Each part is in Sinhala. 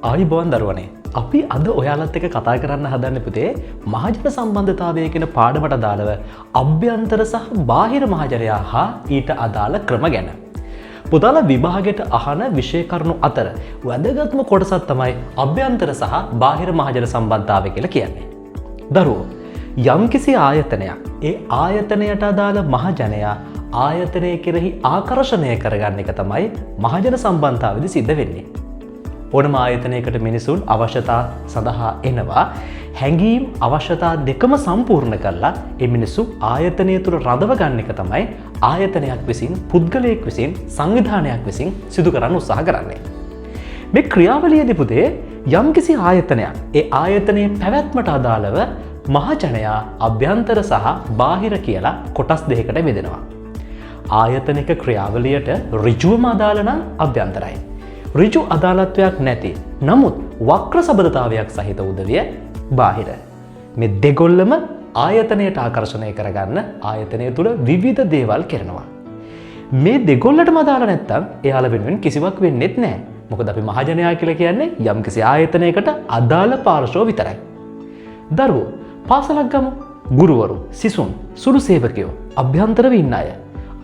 ආයුබෝවන් දරුවනේ. අපි අද ඔයාලත් එක්ක කතා කරන්න හදන්නේ පුතේ මහජන සම්බන්ධතාවය කියන පාඩමට අදාළව අභ්‍යන්තර සහ බාහිර මහජනයා හා ඊට අදාළ ක්‍රම ගැන. පුතාලා විභාගයට අහන විෂය කරුණු අතර වැදගත්ම කොටසක් තමයි අභ්‍යන්තර සහ බාහිර මහජන සම්බන්ධතාවය කියලා කියන්නේ. දරුවෝ, යම්කිසි ආයතනයක් ඒ ආයතනයට අදාළ මහජනයා ආයතනය කෙරෙහි ආකර්ෂණය කරගන්න එක තමයි මහජන සම්බන්ධතාවයේදී සිද්ධ වෙන්නේ. ඕනම ආයතනයකට මිනිසුන් අවශ්‍යතා සඳහා එනවා. හැඟීම් අවශ්‍යතා දෙකම සම්පූර්ණ කරලා ඒ මිනිස්සු ආයතනය තුළ රඳව ගන්න එක තමයි ආයතනයක් විසින්, පුද්ගලයෙක් විසින්, සංවිධානයක් විසින් සිදු කරන්න උත්සාහ කරන්නේ. මේ ක්‍රියාවලියේදී පුතේ යම්කිසි ආයතනයක් ඒ ආයතනයේ පැවැත්මට අදාළව මහජනයා අභ්‍යන්තර සහ බාහිර කියලා කොටස් දෙකකට බෙදෙනවා. ආයතනික ක්‍රියාවලියට ඍජුවම අදාළ නම් අභ්‍යන්තරයි. ඍජු අදාළත්වයක් නැති නමුත් වක්‍ර සබඳතාවයක් සහිත උදවිය බාහිර. මේ දෙගොල්ලම ආයතනයට ආකර්ෂණය කරගන්න ආයතනය තුළ විවිධ දේවල් කරනවා. මේ දෙගොල්ලටම අදාළ නැත්තම් එයාලා වෙනුවෙන් කිසිවක් වෙන්නෙත් නෑ. මොකද අපි මහජනයා කියලා කියන්නේ යම්කිසි ආයතනයකට අදාළ පාර්ශ්ව විතරයි. දරුවෝ, පාසලක් ගමු. ගුරුවරු, සිසුන්, සුළු සේවකයෝ, අභ්‍යන්තරව ඉන්න අය,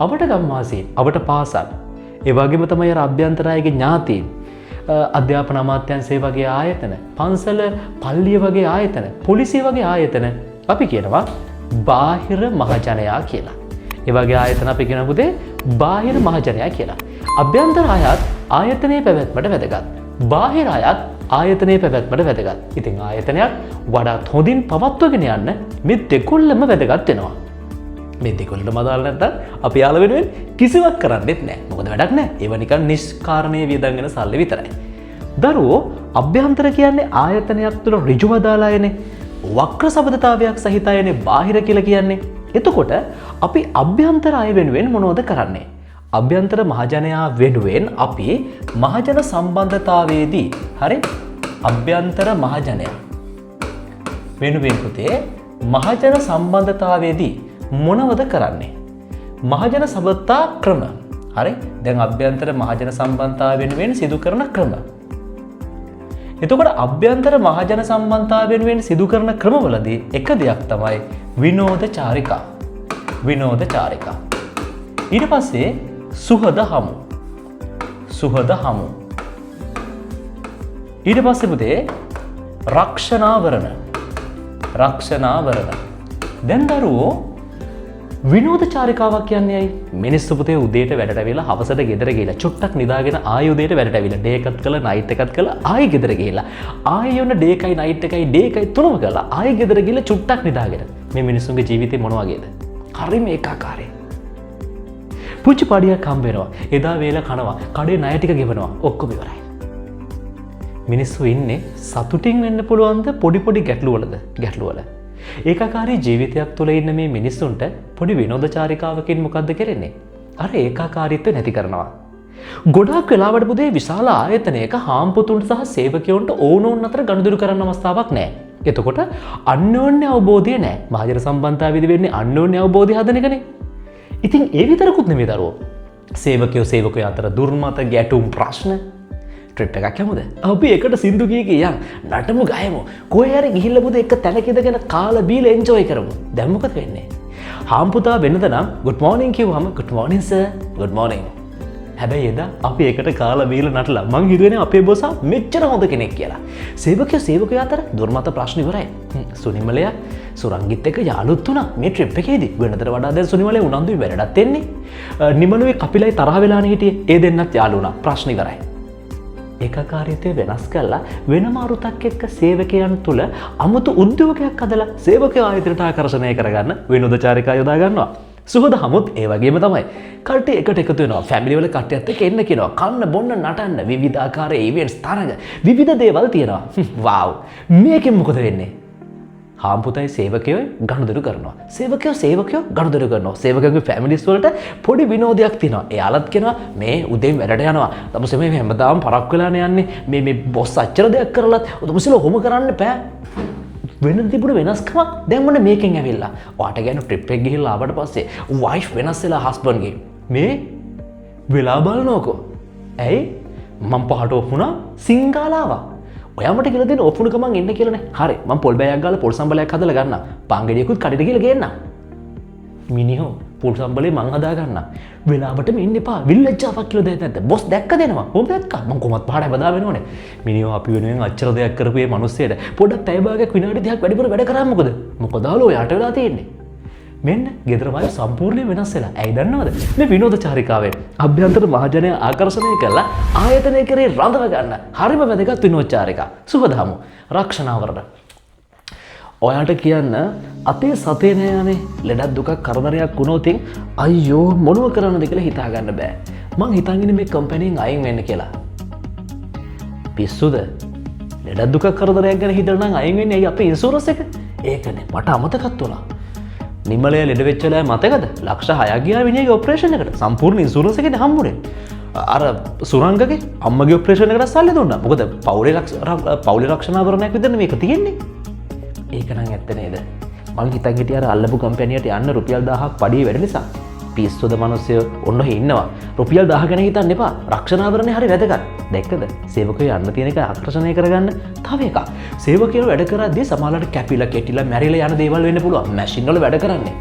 අවට ගම්වාසීන්, අවට පාසල්, ඒ වගේම තමයි අර අභ්‍යන්තර අයගේ ඥාතීන්, අධ්‍යාපන අමාත්‍යාංශය වගේ ආයතන, පන්සල, පල්ලිය වගේ ආයතන, පොලිසිය වගේ ආයතන අපි කියනවා බාහිර මහජනයා කියලා. ඒ වගේ ආයතන අපි කියනවා පුතේ බාහිර මහජනයා කියලා. අභ්‍යන්තර අයත් ආයතනයේ පැවැත්මට වැදගත්. බාහිර අයත් ආයතනයේ පැවැත්මට වැදගත්. ඉතින් ආයතනයක් වඩාත් හොඳින් පවත්වගෙන යන්න මේ දෙකොල්ලම වැදගත් වෙනවා. මේ දෙකොල්ලටම අදාළ නැත්නම් අපි යාළ වෙනුවෙන් කිසිවක් කරන්නෙත් නෑ. මොකද වැඩක් නෑ. ඒව නිකන් නිෂ්කාරණයේ වියදම් වෙන සල්ලි විතරයි. දරුවෝ, අභ්‍යන්තර කියන්නේ ආයතනයක් තුළ ඍජුව අදාළ අයනේ. වක්‍ර සබඳතාවයක් සහිත අයනේ බාහිර කියලා කියන්නේ. එතකොට අපි අභ්‍යන්තර අය වෙනුවෙන් මොනවද කරන්නේ? අභ්‍යන්තර මහජනයා වෙනුවෙන් අපි මහජන සම්බන්ධතාවයේදී, හරි, අභ්‍යන්තර මහජනයා වෙනුවෙන් පුතේ මහජන සම්බන්ධතාවයේදී මොනවද කරන්නේ? මහජන සබඳතා ක්‍රම. හරි? දැන් අභ්‍යන්තර මහජන සම්බන්ධතාව වෙනුවෙන් සිදු කරන ක්‍රම. එතකොට අභ්‍යන්තර මහජන සම්බන්ධතාව වෙනුවෙන් සිදු කරන ක්‍රමවලදී එක දෙයක් තමයි විනෝද චාරිකා. විනෝද චාරිකා. ඊට පස්සේ සුහද හමු. සුහද හමු. ඊට පස්සේ පුතේ රක්ෂණාවරණ. රක්ෂණාවරණ. දැන් දරුවෝ, විනෝද චාරිකාවක් කියන්නේ ඇයි? මිනිස්සු පුතේ උදේට වැඩට ඇවිල්ලා හවසට ගෙදර ගිහලා චුට්ටක් නිදාගෙන ආයෙ උදේට වැඩට ඇවිල්ලා ඩේ එකත් කළා, නයිට් එකත් කළා, ආයෙ ගෙදර ගිහලා ආයෙ ඔන්න ඩේ එකයි නයිට් එකයි ඩේ එකයි තුනම කළා, ආයෙ ගෙදර ගිහලා චුට්ටක් නිදාගෙන මේ මිනිස්සුන්ගේ ජීවිතේ මොන වගේද? හරිම ඒකාකාරයි. පුංචි පඩියක් හම්බ වෙනවා. එදා වේල කනවා. කඩේ ණය ටික ගෙවනවා. ඔක්කොම ඉවරයි. මිනිස්සු ඉන්නේ සතුටින් වෙන්න පුළුවන්ද පොඩි පොඩි ගැටලු වලද? ගැටලු වල. ඒකාකාරී ජීවිතයක් තුළ ඉන්න මේ මිනිස්සුන්ට පොඩි විනෝද චාරිකාවකින් මොකද්ද කරන්නේ? අර ඒකාකාරීත්වය නැති කරනවා. ගොඩාක් වෙලාවට පුතේ විශාල ආයතනයක හාම්පුතුන්ට සහ සේවකයන්ට ඕනෝන් අතර ගනුදෙනු කරන්න අවස්ථාවක් නැහැ. එතකොට අන්‍යෝන්‍ය අවබෝධය නැහැ. මහජන සම්බන්ධතාවයේදී වෙන්නේ අන්‍යෝන්‍ය අවබෝධය හදන එකනේ. ඉතින් ඒ විතරකුත් නෙමෙයි දරුවෝ. සේවකයෝ සේවකයෝ අතර දුර්මත, ගැටුම්, ප්‍රශ්න. ට්‍රිප් එකක් යමුද? අපි එකට සින්දු කිය කිය යන් නටමු ගයමු. කොහේ හරි ගිහිල්ලා පුතේ එක තැනක ඉඳගෙන කාලා බීලා එන්ජොයි කරමු. දැන් මොකද වෙන්නේ? හාම්පුතා වෙනද නම් ගුඩ් මෝර්නින් කිව්වම "Good morning sir, good morning." හැබැයි එදා අපි එකට කාලා බීලා නටලා මං හිතුවේ නෑ අපේ බොසා මෙච්චර හොඳ කෙනෙක් කියලා. සේවකයෝ සේවකයෝ අතර දුර්මත ප්‍රශ්න ඉවරයි. සුනිමලයා සුරංගිත් එක්ක යාළුත් වුණා මේ ට්‍රිප් එකේදී. වෙනදට වඩා දැන් සුනිමලයා උනන්දුයි වැඩටත් එන්නේ. නිමලුවේ කපිලයි තරහ වෙලානේ හිටියේ. ඒ දෙන්නත් යාළු වුණා. ප්‍රශ්න ඉවරයි. ඒකාකාරීත්වය වෙනස් කරලා වෙනම අරුතක් එක්ක සේවකයන් තුළ අමුතු උද්‍යෝගයක් හදලා සේවකයෝ ආයතනයට ආකර්ෂණය කරගන්න විනෝද චාරිකා යොදා ගන්නවා. සුහද හමුත් ඒ වගේම තමයි. කට්ටිය එකට එකතු වෙනවා. ෆැමිලි වල කට්ටියත් එක්ක එන්න කියනවා. කන්න බොන්න නටන්න විවිධාකාර ඉවෙන්ට්ස්, තරඟ, විවිධ දේවල් තියෙනවා. වාව්. මේකෙන් මොකද වෙන්නේ? හාම්පුතයි සේවකයෝ ගනුදෙනු කරනවා. සේවකයෝ සේවකයෝ ගනුදෙනු කරනවා. සේවකයන්ගේ ෆැමිලිස් වලට පොඩි විනෝදයක් තියෙනවා. එයාලත් කියනවා මේ උදේන් වැඩට යනවා. තමුසේ මේ හැමදාම පරක්කු වෙලානේ යන්නේ. මේ මේ බොස් අච්චර දෙයක් කරලත් තමුසේලා ඔහොම කරන්න බෑ. වෙන තිබුණ වෙනස්කමක් දැන් මොන මේකෙන් ඇවිල්ලා. ඔයාට කියන්නේ ට්‍රිප් එක ගිහිල්ලා ආවට පස්සේ වයිෆ් වෙනස් වෙලා හස්බන්ඩ්ගේ. මේ වෙලා බලනකො. ඇයි? මං පහට ඔෆ් වුණා, සිංගාලා ආවා. ඔයා මට කියලා දෙන්න ඔෆ් වුණ ගමන් එන්න කියලානේ. හරි, මං පොල් බෑයක් ගාලා පොල් සම්බලයක් හදලා ගන්නම්. පාන් ගෙඩියකුත් කඩේට ගිහලා ගේන්නම්. මිනිහෝ පොල් සම්බලේ මං හදා ගන්නම්. වෙලාවටම එන්න එපා. විල්ලජ්ජාවක් කියලා දෙයක් නැද්ද? බොස් දැක්ක දෙනවා. කොහොම දැක්කා? මං කොහොමත් පහට හැමදාම වෙනවනේ. මිනිහෝ අපි වෙනුවෙන් අච්චර දෙයක් කරපු මේ මිනිස්සෙට පොඩක් පැය භාගයක් විනාඩි 30ක් වැඩිපුර වැඩ කරා මොකද? මොකද ආලෝ යාට වෙලා තියෙන්නේ. මෙන්න ගෙදර වයිෆ් සම්පූර්ණයෙන් වෙනස් වෙලා. ඇයි දන්නවද? මේ විනෝද චාරිකාවෙන් අභ්‍යන්තර මහජනය ආකර්ෂණය කරලා ආයතනය කෙරේ රඳව ගන්න හරිම වැදගත් විනෝද චාරිකා. සුහදහමු රක්ෂණාවරණ. ඔයාට කියන්න අතේ සතේ නෑ අනේ. ලෙඩක් දුකක් කරදරයක් වුණොත් අයියෝ මොනව කරන්නද කියලා හිතා ගන්න බෑ. මං හිතන් ඉන්නේ මේ කම්පැනියෙන් අයින් වෙන්න කියලා. පිස්සුද? ලෙඩක් දුකක් කරදරයක් ගැන හිතලා නම් අයින් වෙන්නේ ඇයි අපේ ඉන්ෂුරන්ස් එක? ඒකනේ මට අමතකත් වුණා. නිමලය ලෙඩ වෙච්ච වෙලාව මතකද? ලක්ෂ 6ක් ගියා විනයගේ ඔපරේෂන් එකට. සම්පූර්ණ ඉන්ෂුරන්ස් එකනේ හම්බුනේ. අර සුරංගගේ අම්මගේ ඔපරේෂන් එකට සල්ලි දුන්නා. මොකද පවුලේ රක්ෂණාභරණයක් විතරනේ මේක තියෙන්නේ. ඒක නම් ඇත්ත නේද? මං හිතන් හිටියේ අර අල්ලපු කම්පැනියට යන්න රුපියල් 1000ක් පඩිය වැඩි නිසා. පිස්සුද මිනිස්සු ඔන්න ඔහෙ ඉන්නවා. රුපියල් 1000 ගැන හිතන්න එපා. රක්ෂණාභරණේ හරි වැදගත්. දැක්කද? සේවකයෝ යන්න තියෙන එක ආකර්ෂණය කරගන්න තව එකක්. සේවකයෝ වැඩ කරද්දී සමහරවිට කැපිලා කෙටිලා මැරිලා යන දේවල් වෙන්න පුළුවන්. මැෂින් වල වැඩ කරන්නේ.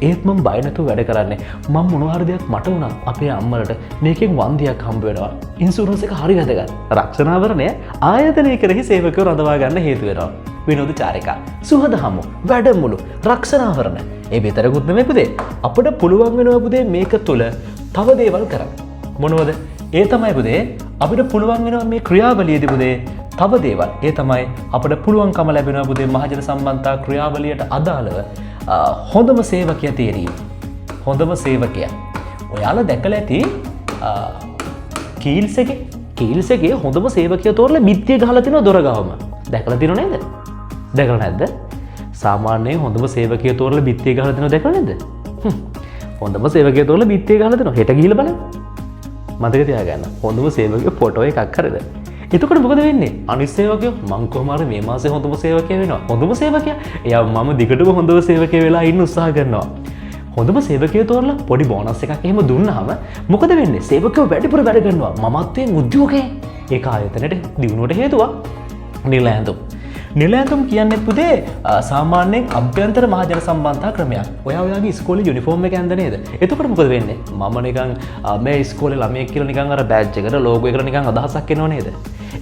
ඒත් මං බය නැතුව වැඩ කරන්නේ. මං මොනවා හරි දෙයක් මට වුණත් අපේ අම්මලට මේකෙන් වන්දියක් හම්බ වෙනවා. ඉන්ෂුරන්ස් එක හරි වැදගත්. රක්ෂණාභරණය ආයතනය කෙරෙහි සේවකයෝ රඳවා ගන්න හේතු වෙනවා. විනෝද චාරිකා, සුහද හමු, වැඩමුළු, රක්ෂණාභරණ. ඒ විතරකුත් නෙමෙයි පුතේ. අපිට පුළුවන් වෙනවා පුතේ මේක තුල තව දේවල් කරන්න. මොනවද? ඒ තමයි පුතේ අපිට පුළුවන් වෙනවා මේ ක්‍රියාවලියේදී පුතේ තව දේවල්. ඒ තමයි අපිට පුළුවන්කම ලැබෙනවා පුතේ මහජන සම්බන්ධතා ක්‍රියාවලියට අදාළව හොඳම සේවකයා තේරීම. හොඳම සේවකයා. ඔයාලා දැකලා ඇති කීල්ස් එකේ කීල්ස් එකේ හොඳම සේවකයා තෝරලා බිත්තිය ගහලා තිනවා දොර ගාවම. දැකලා තියෙනව නේද? දැකලා නැද්ද? සාමාන්‍යයෙන් හොඳම සේවකයා තෝරලා බිත්තිය ගහලා තිනවා දැකලා නැද්ද? හොඳම සේවකයා තෝරලා බිත්තිය ගහලා තිනවා. හෙට ගිහිල්ලා බලන්න. මතක තියාගන්න. හොඳම සේවකයෝ ෆොටෝ එකක් හරිද? එතකොට මොකද වෙන්නේ? අනිත් සේවකයෝ මං කොහොම හරි මේ මාසේ හොඳම සේවකයා වෙනවා. හොඳම සේවකයා. එයා මම දිගටම හොඳම සේවකයා වෙලා ඉන්න උත්සාහ කරනවා. හොඳම සේවකයෝ තෝරලා පොඩි බෝනස් එකක් එහෙම දුන්නාම මොකද වෙන්නේ? සේවකයෝ වැඩිපුර වැඩ කරනවා. මමත්වයෙන් උද්‍යෝගයෙන්. ඒක ආයතනයට දියුණුවට හේතුවක්. නිල ඇඳුම්. නිල ඇඳුම් කියන්නේ පුතේ සාමාන්‍යයෙන් අභ්‍යන්තර මහජන සම්බන්ධතා ක්‍රමයක්. ඔයා ඔයාගේ ඉස්කෝලේ යුනිෆෝම් එක ඇඳ නේද? එතකොට මොකද වෙන්නේ? මම නිකන් මේ ඉස්කෝලේ ළමයෙක් කියලා නිකන් අර බෑජ් එකට ලෝගෝ එකට නිකන් අදහසක් එනව නේද?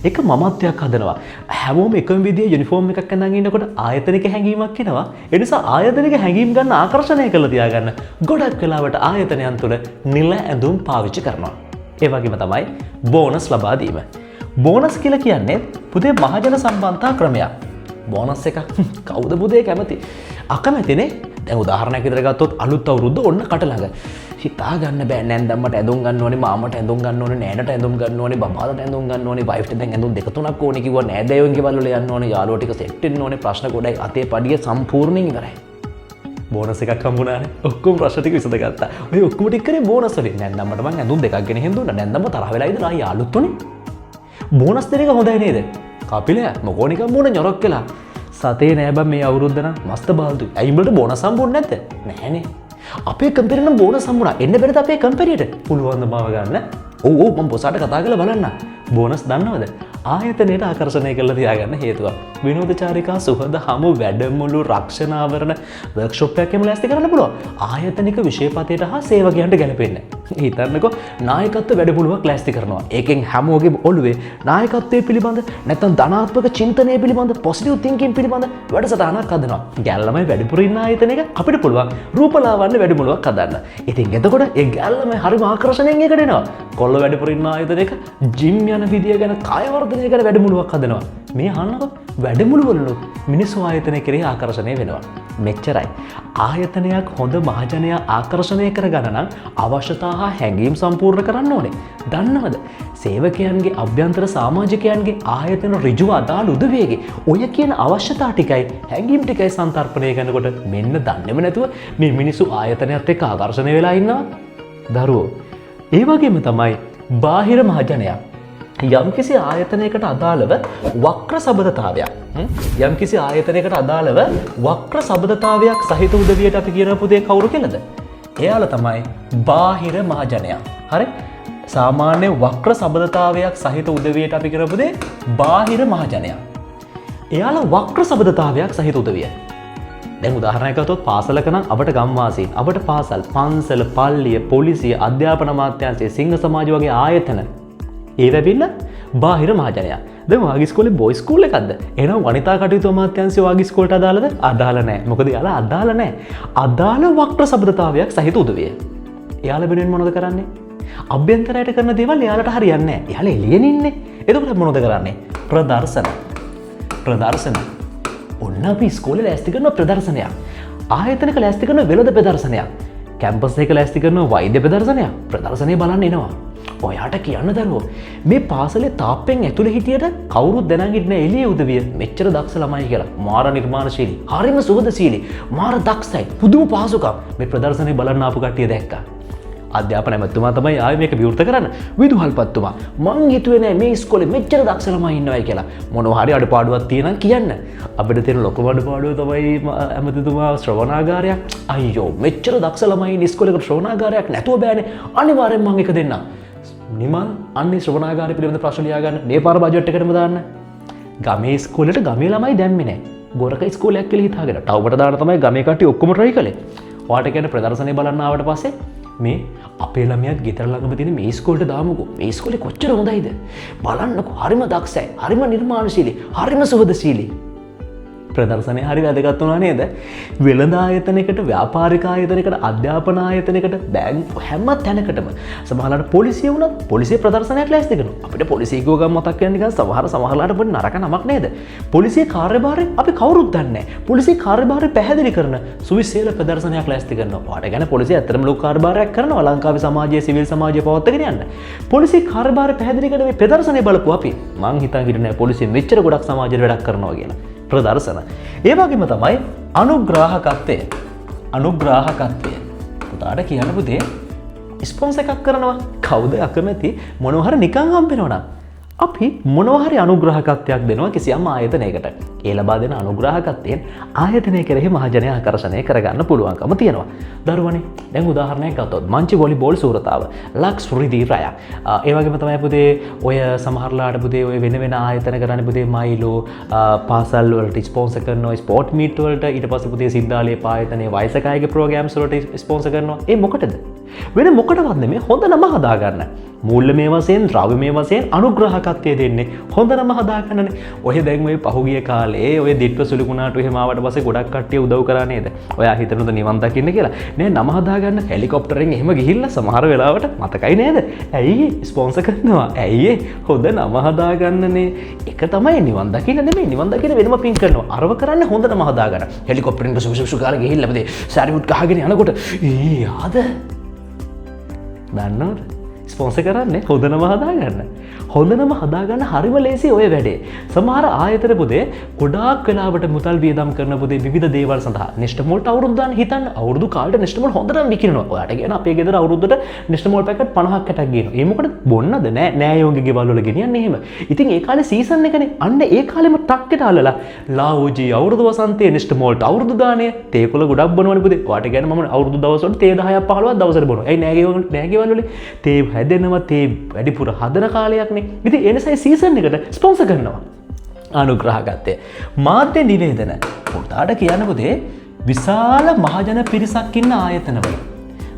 ඒක මමත්වයක් හදනවා. හැමෝම එකම විදිහේ යුනිෆෝම් එකක් ඇඳන් ඉන්නකොට ආයතනික හැඟීමක් එනවා. ඒ නිසා ආයතනික හැඟීම් ගන්න ආකර්ෂණය කරලා තියාගන්න ගොඩක් වෙලාවට ආයතනයන් තුළ නිල ඇඳුම් පාවිච්චි කරනවා. ඒ වගේම තමයි බෝනස් ලබා දීම. බෝනස් කියලා කියන්නේ පුතේ මහජන සම්බන්ධතා ක්‍රමයක්. බෝනස් එකක් කවුද පුතේ කැමති? අකමැතිනේ. දැන් උදාහරණයක් විතර ගත්තොත් අලුත් අවුරුද්ද ඔන්න කට ළඟ. හිතා ගන්න බෑ. නැන්දම්මට ඇඳුම් ගන්න ඕනේ, මාමට ඇඳුම් ගන්න ඕනේ, නෑනට ඇඳුම් ගන්න ඕනේ, බබාලට ඇඳුම් ගන්න ඕනේ, වයිෆ්ට දැන් ඇඳුම් දෙක තුනක් ඕනේ කිව්වා, නෑදෑයෝන් ගෙවල් වල යන්න ඕනේ, යාළුවෝ ටික සෙට් වෙන්න ඕනේ, ප්‍රශ්න ගොඩයි, අතේ පඩිය සම්පූර්ණයෙන් ඉවරයි. බෝනස් එකක් හම්බුණානේ. ඔක්කොම ප්‍රශ්න ටික විසඳගත්තා. ඔය ඔක්කොම ටික කරේ බෝනස් වලින්. නැන්දම්මට මං ඇඳුම් දෙකක් ගෙන එහෙම දුන්නා. නැන්දම්ම තරහ වෙලා ඉඳලා ආයි යාළුත් උනේ. බෝනස් දෙන එක හොඳයි නේද? කපිලයා මොකෝ නිකන් මූණញොරොක් වෙලා. සතේ නෑ බං මේ අවුරුද්ද නම් මස්ත බාල්දුයි. ඇයි උඹලට බෝනස් හම්බුන්නේ නැද්ද? නෑනේ. අපේ කම්පැනි නම් බෝනස් හම්බුණා. එන්න බැරිද අපේ කම්පැනියට? පුළුවන් ද මාව ගන්න? ඔව් ඔව් මං බොසාට කතා කරලා බලන්න. බෝනස් දන්නවද? ආයතනයට ආකර්ෂණය කරලා තියාගන්න හේතුවක්. විනෝද චාරිකා, සුහද හමු, වැඩමුළු, රක්ෂණාවරණ, වර්ක්ෂොප් එකක් එහෙම ලෑස්ති කරන්න පුළුවන්. ආයතනික විෂයපතයට හා සේවකයන්ට ගැලපෙන්න. හිතන්නකෝ නායකත්ව වැඩමුළුවක් ලෑස්ති කරනවා. ඒකෙන් හැමෝගේම ඔළුවේ නායකත්වය පිළිබඳ නැත්නම් ධනාත්මක චින්තනය පිළිබඳ පොසිටිව් තින්කින් පිළිබඳ වැඩසටහනක් හදනවා. ගෑල් ළමයි වැඩිපුර ඉන්න ආයතනයක අපිට පුළුවන් රූපලාවන්‍ය වැඩමුළුවක් හදන්න. ඉතින් එතකොට ඒ ගෑල් ළමයි හරිම ආකර්ෂණයෙන් ඒකට එනවා. කොල්ලෝ වැඩිපුර ඉන්න ආයතනයක ජිම් යන විදිය ගැන කාය වර්ධනය ගැන වැඩමුළුවක් හදනවා. මේ අහන්නකෝ වැඩමුළු වලුත් මිනිස්සු ආයතනය කෙරෙහි ආකර්ෂණය වෙනවා. මෙච්චරයි. ආයතනයක් හොඳ මහජනයා ආකර්ෂණය කරගන්න නම් අවශ්‍යතා හා හැඟීම් සම්පූර්ණ කරන්න ඕනේ. දන්නවද? සේවකයන්ගේ අභ්‍යන්තර සමාජිකයන්ගේ ආයතන ඍජුව අදාළ උදවියගේ ඔය කියන අවශ්‍යතා ටිකයි හැඟීම් ටිකයි සන්තර්පණය කරනකොට මෙන්න දන්නේම නැතුව මේ මිනිස්සු ආයතනයත් එක්ක ආකර්ෂණය වෙලා ඉන්නවා. දරුවෝ. ඒ වගේම තමයි බාහිර මහජනයා. යම්කිසි ආයතනයකට අදාළව වක්‍ර සබඳතාවයක් යම්කිසි ආයතනයකට අදාළව වක්‍ර සබඳතාවයක් සහිත උදවියට අපි කියන පුතේ කවුරු කියලාද? එයාලා තමයි බාහිර මහජනයා. හරි? සාමාන්‍ය වක්‍ර සබඳතාවයක් සහිත උදවියට අපි කියන පුතේ බාහිර මහජනයා. එයාලා වක්‍ර සබඳතාවයක් සහිත උදවිය. දැන් උදාහරණයක් ගත්තොත් පාසලක නම් අපට ගම්වාසීන්, අපට පාසල්, පන්සල, පල්ලිය, පොලිසිය, අධ්‍යාපන අමාත්‍යාංශය, සිංහ සමාජ වගේ ආයතන ඒව ඇවිල්ලා බාහිර මහජනයා. දැන් ඔයාගේ ඉස්කෝලේ බොයිස් ස්කූල් එකක්ද? එහෙනම් වනිතා කටයුතු අමාත්‍යාංශය ඔයාගේ ඉස්කෝලේට අදාළද? අදාළ නෑ. මොකද එයාලා අදාළ නෑ. අදාළ වක්‍ර සබඳතාවයක් සහිත උදවිය. එයාලා වෙනුවෙන් මොනවද කරන්නේ? අභ්‍යන්තරයට කරන දේවල් එයාලට හරියන්නේ නෑ. එයාලා එළියෙන් ඉන්නේ. එතකොට අපි මොනවද කරන්නේ? ප්‍රදර්ශන. ප්‍රදර්ශන. ඔන්න අපි ඉස්කෝලේ ලෑස්ති කරන ප්‍රදර්ශනයක්. ආයතනක ලෑස්ති කරන වෙළඳ ප්‍රදර්ශනයක්. කැම්පස් එක ලෑස්ති කරන වෛද්‍ය ප්‍රදර්ශනයක්. ප්‍රදර්ශනය බලන්න එනවා. ඔයාට කියන්න දරුවෝ මේ පාසලේ තාප්පෙන් ඇතුලේ හිටියට කවුරුත් දැනන් හිටියේ නෑ එළියේ උදවිය මෙච්චර දක්ෂ ළමයි කියලා. මාර නිර්මාණශීලී, හරිම සුහදශීලී, මාර දක්ෂයි, පුදුම පහසුකම්. මේ ප්‍රදර්ශනය බලන්න ආපු කට්ටිය දැක්කා. අධ්‍යාපන ඇමතිතුමා තමයි ආයේ මේක විවෘත කරන්න. විදුහල්පතිතුමා මං හිතුවේ නෑ මේ ඉස්කෝලේ මෙච්චර දක්ෂ ළමයි ඉන්නවයි කියලා. මොනවා හරි අඩුපාඩුවක් තියෙනම් කියන්න. අපිට තියෙන ලොකුම අඩුපාඩුව තමයි ඇමතිතුමා ශ්‍රවණාගාරයක්. අයියෝ මෙච්චර දක්ෂ ළමයි ඉන්න ඉස්කෝලේකට ශ්‍රවණාගාරයක් නැතුව බෑනේ. අනිවාර්යෙන් මං එක දෙන්නම්. නිමල් අන්නේ ශ්‍රවණාගාරය පිළිබඳ ප්‍රශ්න ලියා ගන්න. මේ පාර බජට් එකටම දාන්න. ගමේ ඉස්කෝලේට ගමේ ළමයි දැම්මේ නෑ. ගොරක ඉස්කෝලයක් කියලා හිතාගෙන. ටවුමට දාන්න තමයි ගමේ කට්ටිය ඔක්කොම try කළේ. ඔයාට කියන්නේ ප්‍රදර්ශනය බලන්න ආවට පස්සේ මේ අපේ ළමයාත් ගෙදර ළඟම තියෙන මේ ඉස්කෝලේට දාමුකෝ. මේ ඉස්කෝලේ කොච්චර හොඳයිද? බලන්නකෝ හරිම දක්ෂයි, හරිම නිර්මාණශීලී, හරිම සුහදශීලී. ප්‍රදර්ශනය හරි වැදගත් වුණා නේද? වෙළඳ ආයතනයකට, ව්‍යාපාරික ආයතනයකට, අධ්‍යාපන ආයතනයකට, බැංකු හැම තැනකටම සමහරවිට පොලිසිය වුණත් පොලිසිය ප්‍රදර්ශනයක් ලෑස්ති කරනවා. අපිට පොලිසිය කිව්ව ගමන් මතක් වෙන්නේ නිකන් සමහරලාට පොඩි නරක නමක් නේද? පොලිසිය කාර්යභාරය අපි කවුරුත් දන්නේ නැහැ. පොලිසිය කාර්යභාරය පැහැදිලි කරන සුවිශේෂ ප්‍රදර්ශනයක් ලෑස්ති කරනවා. ඔයාට ගැන පොලිසිය ඇත්තටම ලොකු කාර්යභාරයක් කරනවා ලංකාවේ සමාජයේ සිවිල් සමාජය පවත්වාගෙන යන්න. පොලිසිය කාර්යභාරය පැහැදිලි කරන මේ ප්‍රදර්ශනය බලපුවා අපි. මං හිතන් හිටියේ නෑ පොලිසිය මෙච්චර ගොඩක් සමාජයට වැඩක් කරනවා කියලා. ප්‍රදර්ශන. ඒ වගේම තමයි අනුග්‍රාහකත්වය. අනුග්‍රාහකත්වය. පුතාට කියන්න පුතේ ස්පොන්සර් එකක් කරනවා. කවුද අකමැති මොනවා හරි නිකන් හම්බ වෙනවා නම් අපි මොනවා හරි අනුග්‍රහකත්වයක් දෙනවා කිසියම් ආයතනයකට. ඒ ලබා දෙන අනුග්‍රාහකත්වයෙන් ආයතනය කෙරෙහි මහජනයා ආකර්ෂණය කරගන්න පුළුවන්කම තියෙනවා. දරුවනේ දැන් උදාහරණයක් ගත්තොත් මංචි වොලිබෝල් සූරතාව, ලක්ස් රිදී රැයක්. ඒ වගේම තමයි පුතේ ඔය සමහරලාට පුතේ ඔය වෙන වෙන ආයතන කරන්නේ පුතේ මයිලෝ, පාසල් වලට ස්පොන්සර් කරනවා, ස්පෝර්ට් මීට් වලට, ඊට පස්සේ පුතේ සිද්ධාලේ ආයතනයේ වයසක අයගේ ප්‍රෝග්‍රෑම්ස් වලට ස්පොන්සර් කරනවා. ඒ මොකටද? වෙන මොකටවත් නෙමෙයි, හොඳ නම හදාගන්න. මූල්‍යමය වශයෙන්, ද්‍රව්‍යමය වශයෙන් අනුග්‍රහකත්වය දෙන්නේ හොඳ නම හදාගන්නනේ. ඔය දැන් ඔය පහුගිය කාලේ ඔය දිට්ඨ සුළුකුණාටු එහෙම ආවට පස්සේ ගොඩක් කට්ටිය උදව් කරා නේද? ඔයා හිතනද නිවන් දකින්න කියලා? නෑ, නම හදාගන්න හෙලිකොප්ටරෙන් එහෙම ගිහිල්ලා සමහර වෙලාවට මතකයි නේද? ඇයි ස්පොන්සර් කරනවා? ඇයි ඒ? හොඳ නම හදාගන්නනේ. එක තමයි නිවන් දකින්න නෙමෙයි, නිවන් දකින්න වෙනම පින් කරනවා. අරව කරන්නේ හොඳ නම හදාගන්න. හෙලිකොප්ටරෙන් සුසු සුසු ගාලා ගිහිල්ලා පුතේ සැරියුට් ගහගෙන යනකොට ඊ ආද දන්නවද? ස්පොන්සර් කරන්නේ හොඳ නම හදාගන්න. හොඳ නම හදාගන්න හරිම ලේසි ඔය වැඩේ. සමහර ආයතන පුතේ ගොඩාක් වෙලාවට මුදල් වියදම් කරන පුතේ විවිධ දේවල් සඳහා. නෙස්ටමෝල්ට් අවුරුදු දාන්න හිතන්න. අවුරුදු කාලෙට නෙස්ටමෝල් හොඳටම විකිණෙනවා. ඔයාට කියන අපේ ගෙදර අවුරුද්දට නෙස්ටමෝල් පැකට් 50ක් 60ක් ගේනවා. ඒ මොකටද? බොන්නද? නෑ, නෑයෝන්ගේ ගෙවල් වල ගෙනියන්නේ එහෙම. ඉතින් ඒ කාලේ සීසන් එකනේ. අන්න ඒ කාලෙම ටක් එකට අල්ලලා ලාෝජී අවුරුදු වසන්තයේ නෙස්ටමෝල්ට් අවුරුදු දාණය තේකොළ ගොඩක් බොනවනේ පුතේ. ඔයාට කියන්නේ මම අවුරුදු දවස් වලට තේ 10ක් 15ක් දවසට බොනවා. ඇයි නෑගේ ගෙවල් වල තේ හැදෙනවා, තේ වැඩිපුර හදන කාලයක්නේ. ඉතින් ඒ නිසා සීසන් එකට ස්පොන්සර් කරනවා. අනුග්‍රහකත්වය. මාධ්‍ය නිවේදන. පුතාට කියන්න පුතේ විශාල මහජන පිරිසක් ඉන්න ආයතනවල.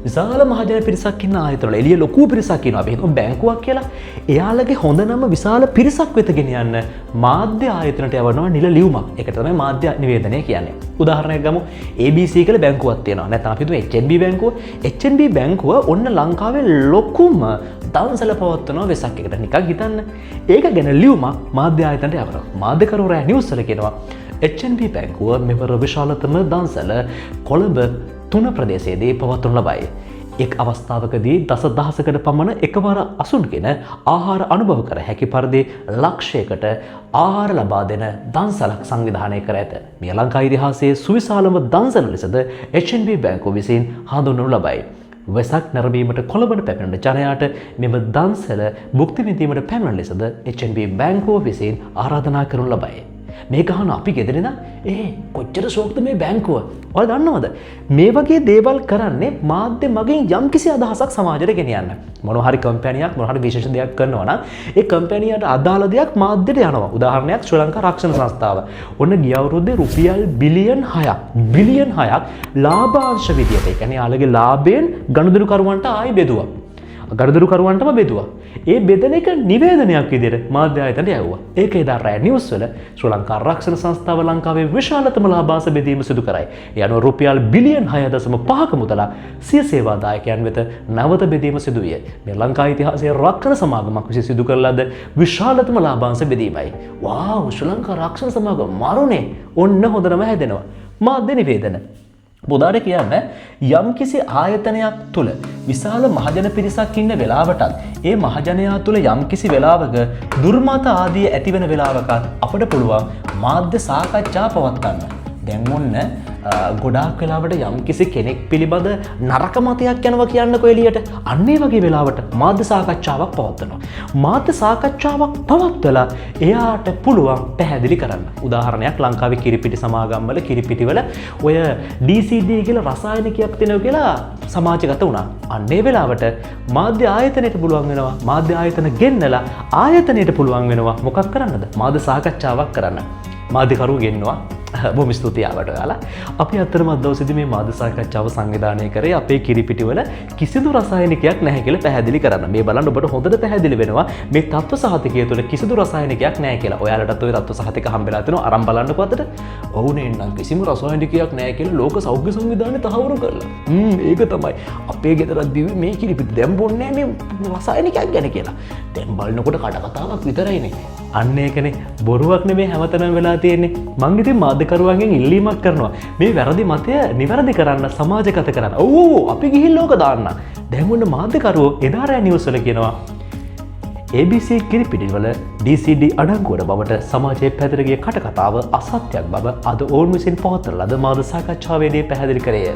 විශාල මහජන පිරිසක් ඉන්න ආයතනවල එළිය ලොකු පිරිසක් ඉන්නවා. අපි හිතමු බැංකුවක් කියලා. එයාලගේ හොඳ නම විශාල පිරිසක් වෙත ගෙනියන්න මාධ්‍ය ආයතනට යවනවා නිල ලියුමක්. ඒකට තමයි මාධ්‍ය නිවේදනය කියන්නේ. උදාහරණයක් ගමු. ABC කියලා බැංකුවක් තියෙනවා. නැත්නම් අපි හිතමු HNB බැංකුව. HNB බැංකුව ඔන්න ලංකාවේ ලොකුම දන්සල පවත්වනවා වෙසක් එකට. නිකන් හිතන්න. ඒක ගැන ලියුමක් මාධ්‍ය ආයතනට යවනවා. මාධ්‍යකරුවරයා නිවුස් වල කියනවා HNB බැංකුව මෙවර විශාලතම දන්සල කොළඹ 3 ප්‍රදේශයේදී පවත්වනු ලබයි. එක් අවස්ථාවකදී දස දහසකට පමණ එකවර අසුන්ගෙන ආහාර අනුභව කර හැකි පරිදි ලක්ෂයකට ආහාර ලබා දෙන දන්සලක් සංවිධානය කර ඇත. මෙය ලංකා ඉතිහාසයේ සුවිශාලම දන්සල ලෙසද HNB බැංකුව විසින් හඳුන්වනු ලබයි. වෙසක් නැරඹීමට කොළඹට පැමිණෙන ජනයාට මෙම දන්සල භුක්ති විඳීමට පැමිණෙන ලෙසද HNB බැංකුව විසින් ආරාධනා කරනු ලබයි. මේක අහන අපි ගෙදර ඉඳන් ඒ කොච්චර ෂෝක්ද මේ බැංකුව. ඔයාලා දන්නවද? මේ වගේ දේවල් කරන්නේ මාධ්‍ය මගින් යම්කිසි අදහසක් සමාජයට ගෙනියන්න. මොනවා හරි කම්පැනියක් මොනවා හරි විශේෂ දෙයක් කරනවා නම් ඒ කම්පැනියට අදාළ දෙයක් මාධ්‍යයට යනවා. උදාහරණයක් ශ්‍රී ලංකා රක්ෂණ සංස්ථාව. ඔන්න ගිය අවුරුද්දේ රුපියල් බිලියන් 6ක් බිලියන් 6ක් ලාභාංශ විදියට, ඒ කියන්නේ යාළගේ ලාභයෙන් ගනුදෙනුකරුවන්ට ආයි බෙදුවා. ගනුදෙනුකරුවන්ටම බෙදුවා. ඒ බෙදන එක නිවේදනයක් විදියට මාධ්‍ය ආයතනට යවුවා. ඒක එදා රෑ නිවුස් වල ශ්‍රී ලංකා රක්ෂණ සංස්ථාව ලංකාවේ විශාලතම ලාභාංශ බෙදීම සිදු කරයි. ඒ අනුව රුපියල් බිලියන් 6.5ක මුදලක් සිය සේවාදායකයන් වෙත නැවත බෙදීම සිදු විය. මේ ලංකා ඉතිහාසයේ රක්ෂණ සමාගමක් විසින් සිදු කරන ලද විශාලතම ලාභාංශ බෙදීමයි. වාව්, ශ්‍රී ලංකා රක්ෂණ සමාගම මරුනේ. ඔන්න හොඳටම හැදෙනවා. මාධ්‍ය නිවේදන. පුදාට කියන්න යම්කිසි ආයතනයක් තුළ විශාල මහජන පිරිසක් ඉන්න වෙලාවටත් ඒ මහජනයා තුළ යම්කිසි වෙලාවක දුර්මත ආදිය ඇතිවෙන වෙලාවකත් අපට පුළුවන් මාධ්‍ය සාකච්ඡා පවත්වන්න. දැන් ඔන්න ගොඩාක් වෙලාවට යම්කිසි කෙනෙක් පිළිබඳ නරක මතයක් යනවා කියන්නකෝ එළියට. අන්න ඒ වගේ වෙලාවට මාධ්‍ය සාකච්ඡාවක් පවත්වනවා. මාධ්‍ය සාකච්ඡාවක් පවත්වලා එයාට පුළුවන් පැහැදිලි කරන්න. උදාහරණයක් ලංකාවේ කිරිපිටි සමාගම්වල කිරිපිටිවල ඔය DCD කියලා රසායනිකයක් තියෙනවා කියලා සමාජගත වුණා. අන්න ඒ වෙලාවට මාධ්‍ය ආයතනයට පුළුවන් වෙනවා මාධ්‍ය ආයතන ගෙන්නලා ආයතනයට පුළුවන් වෙනවා මොකක් කරන්නද? මාධ්‍ය සාකච්ඡාවක් කරන්න. මාධ්‍යකරුවෝ ගෙන්නවා. බොහොම ස්තුතියි ආවට ඔයාලා. අපි ඇත්තටම අද දවසේදී මේ මාධ්‍ය සාකච්ඡාව සංවිධානය කරේ අපේ කිරිපිටිවල කිසිදු රසායනිකයක් නැහැ කියලා පැහැදිලි කරන්න. මේ බලන්න ඔබට හොඳට පැහැදිලි වෙනවා මේ තත්ත්ව සහතිකය තුළ කිසිදු රසායනිකයක් නැහැ කියලා. ඔයාලටත් ඔය තත්ත්ව සහතික හම්බෙලා තිනවා අරන් බලන්නකෝ අතට. ඔව් නේ නං කිසිම රසායනිකයක් නැහැ කියලා ලෝක සෞඛ්‍ය සංවිධානය තහවුරු කරලා. ඒක තමයි. අපේ ගෙදරත් බිව්වේ මේ කිරිපිටි. දැන් බොන්නේ මේ රසායනිකයක් ගැන කියලා. දැන් බලනකොට කට කතාවක් විතරයිනේ. අන්න ඒකනේ බොරුවක් නෙමේ හැමතැනම වෙලා තියෙන්නේ. මං ඉතින් මාධ්‍යකරුවන්ගෙන් ඉල්ලීමක් කරනවා. මේ වැරදි මතය නිවැරදි කරන්න සමාජගත කරන්න. ඔව් ඔව් අපි ගිහිල්ලා ඕක දාන්න. දැන් ඔන්න මාධ්‍යකරුවෝ එදා රෑ නිවුස් වල කියනවා ABC කිරිපිටිවල DCD අඩංගු වන බවට සමාජයේ පැතිර ගිය කටකතාව අසත්‍යයක් බව අද ඔවුන් විසින් පවත්වන ලද මාධ්‍ය සාකච්ඡාවේදී පැහැදිලි කරේය.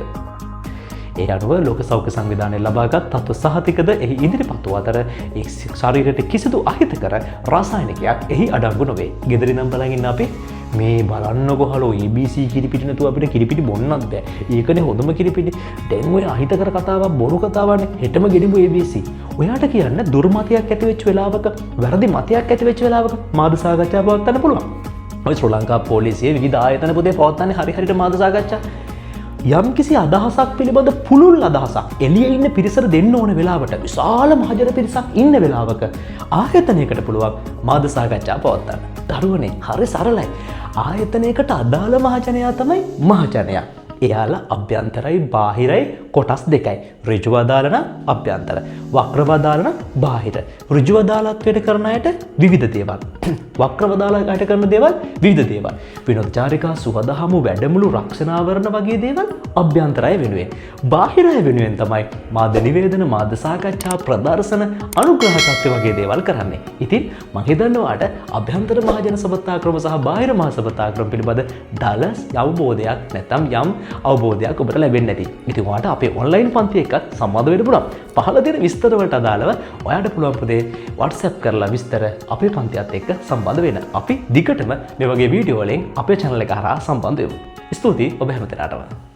ඒ අනුව ලෝක සෞඛ්‍ය සංවිධානය ලබාගත් තත්ත්ව සහතිකද එහි ඉදිරිපත් වූ අතර ඒ ශරීරයට කිසිදු අහිතකර රසායනිකයක් එහි අඩංගු නොවේ. ගෙදර ඉඳන් බලන් ඉන්න අපි මේ බලන්නකෝ හලෝ ABC කිරිපිටි නැතුව අපිට කිරිපිටි බොන්නත් බෑ. ඒකනේ හොඳම කිරිපිටි. දැන් ඔය අහිතකර කතාවක් බොරු කතාවනේ. හෙටම ගෙනිමු ABC. ඔයාට කියන්න දුර්මතයක් ඇති වෙච්ච වෙලාවක වැරදි මතයක් ඇති වෙච්ච වෙලාවක මාධ්‍ය සාකච්ඡා පවත්වන්න පුළුවන්. ඔය ශ්‍රී ලංකා පොලිසිය විවිධ ආයතන පොතේ පවත්වන්නේ හරි හරියට මාධ්‍ය සාකච්ඡා. යම්කිසි අදහසක් පිළිබඳ පුළුල් අදහසක් එළියේ ඉන්න පිරිසට දෙන්න ඕන වෙලාවට විශාල මහජන පිරිසක් ඉන්න වෙලාවක ආයතනයකට පුළුවන් මාධ්‍ය සාකච්ඡා පවත්වන්න. දරුවනේ හරි සරලයි. ආයතනයකට අදාළ මහජනයා තමයි මහජනයා. එයාලා අභ්‍යන්තරයි බාහිරයි කොටස් දෙකයි. ඍජුව අදාළ නම් අභ්‍යන්තර, වක්‍රව අදාළ නම් බාහිර. ඍජුව අදාළත්වයට කරන අයට විවිධ දේවල්. වක්‍රව අදාළ අයට කරන දේවල් විවිධ දේවල්. විනෝද චාරිකා, සුහද හමු, වැඩමුළු, රක්ෂණාවරණ වගේ දේවල් අභ්‍යන්තර අය වෙනුවෙන්. බාහිර අය වෙනුවෙන් තමයි මාධ්‍ය නිවේදන, මාධ්‍ය සාකච්ඡා, ප්‍රදර්ශන, අනුග්‍රහකත්වය වගේ දේවල් කරන්නේ. ඉතින් මං හිතන්නේ ඔයාට අභ්‍යන්තර මහජන සබඳතා ක්‍රම සහ බාහිර මහ සබඳතා ක්‍රම පිළිබඳ දළ අවබෝධයක් නැත්නම් යම් අවබෝධයක් ඔබට ලැබෙන්න ඇති. ඉතින් ඔයාට අපේ ඔන්ලයින් පන්ති එක්කත් සම්බන්ධ වෙන්න පුළුවන්. පහළ තියෙන විස්තර වලට අදාළව ඔයාට පුළුවන් පුතේ WhatsApp කරලා විස්තර අපේ පන්තියත් එක්ක සම්බන්ධ වෙන්න. අපි දිගටම මේ වගේ වීඩියෝ වලින් අපේ channel එක හරහා සම්බන්ධ වෙමු. ස්තුතියි ඔබ හැම දෙනාටම.